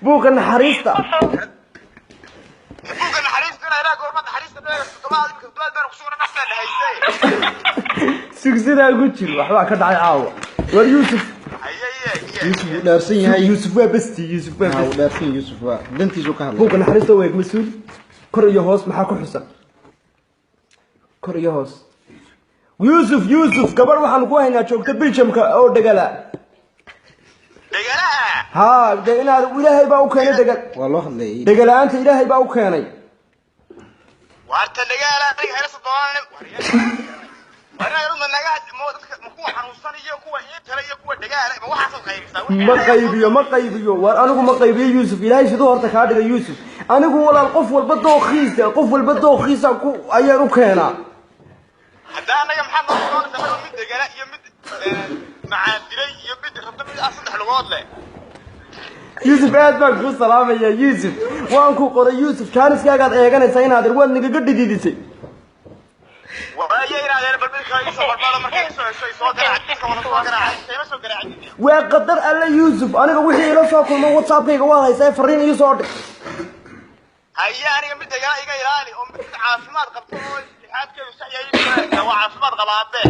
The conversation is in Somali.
Buugga naxariista. Buugga naxariista inaa ilaa goorma naxariista dheer toddobaad, imika toddobaad baan kusugna, naftaan haysay. Sugsidaa ku jir, waxbaa ka dhacay caawa. War Yuusuf. Haye ye. Yuusuf wuu dhaarsan yahay. Yuusuf waa besti, Yuusuf waa Ha, wuu besti. dhaarsan yahay Yuusuf, waa dantiisu ka hadlay. Buugga naxariista weeg, mas-uul. Kor iyo hoos maxaa ku xusan? Kor iyo hoos. Yuusuf, Yuusuf, gabadh waxaanu ku haynaa joogta Biljamka oo dhegala. Dhegalaha? Haa, dee inaad Ilaahay baa u keenay dhegal. Waa loo hadlayay. Dhegala-aanta Ilaahay baa u keenay. Waarta dhagaala aniga hayla doonaan, warina naga ma dadka, ma kuwa xanuunsan iyo kuwa ii iyo kuwa dhagaala, ma waxaasaad qaybisaa? Ma qaybiyo, ma qaybiyo. War anigu ma qaybiyo. Yuusuf, Ilaahay siduu horta kaa dhigay, Yuusuf? Anigu walaal qof walba dookiisa, qof walba dookiisa ku ayaan u keenaa. Hadda anaga maxaad noo doonaysaa marka? Mid dhegala iyo mid macaan dilay iyo mid rabta mid ah saddex lugood leh. Yuusuf, aad baan kuu salaamaya. Yuusuf, waan ku qoray. Yuusuf, jaaniskaagaad eeganaysaa inaad waad nagaga dhididisay. Waayo inaad bal mid kale isoo barbaado, markay isoo hesho soo garaac, iska wada soo garaacay, sayma soo garaacin. Waa qadar Alle. Yuusuf, aniga wixii ila soo kulma WhatsAppkayga waad haysaa, fariin ii soo dhig. Haye, aniga mid dhegala iga ilaali oo mid caafimaad qabto oo lixaadkeedu sax yahay, waa caafimaad qabaa abe.